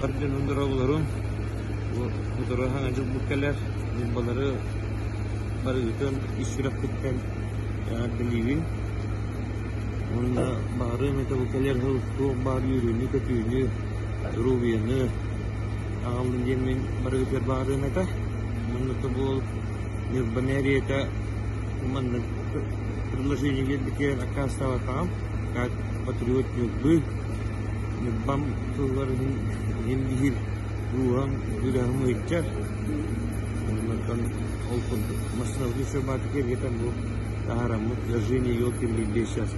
Бар дьонун дорооболорун, бу хаҥа дьылбыт кэлэр, ньурбалары барыгытын ис сүрэхпиттэн эҕэрдэлиибин. Уонна баҕарыам этэ бу кэлэр сыл туох баар үөрүүнү-көтүүнү, доруобуйаны аҕаллын диэн мин барыгытыгар баҕарыам этэ. Уонна тобуол Ньурба мэрията маннык предложение биэрбитигэр аккаастаабатаҕым. Как патриот Ньурбы, Ньурбам тыллар иһин биир дууһам, сүрэҕим ыйдьар. Оннуттан ол курдук массыынабытын еще баатык эргитэн бу таһаараммыт зажжение елки милее сейчас.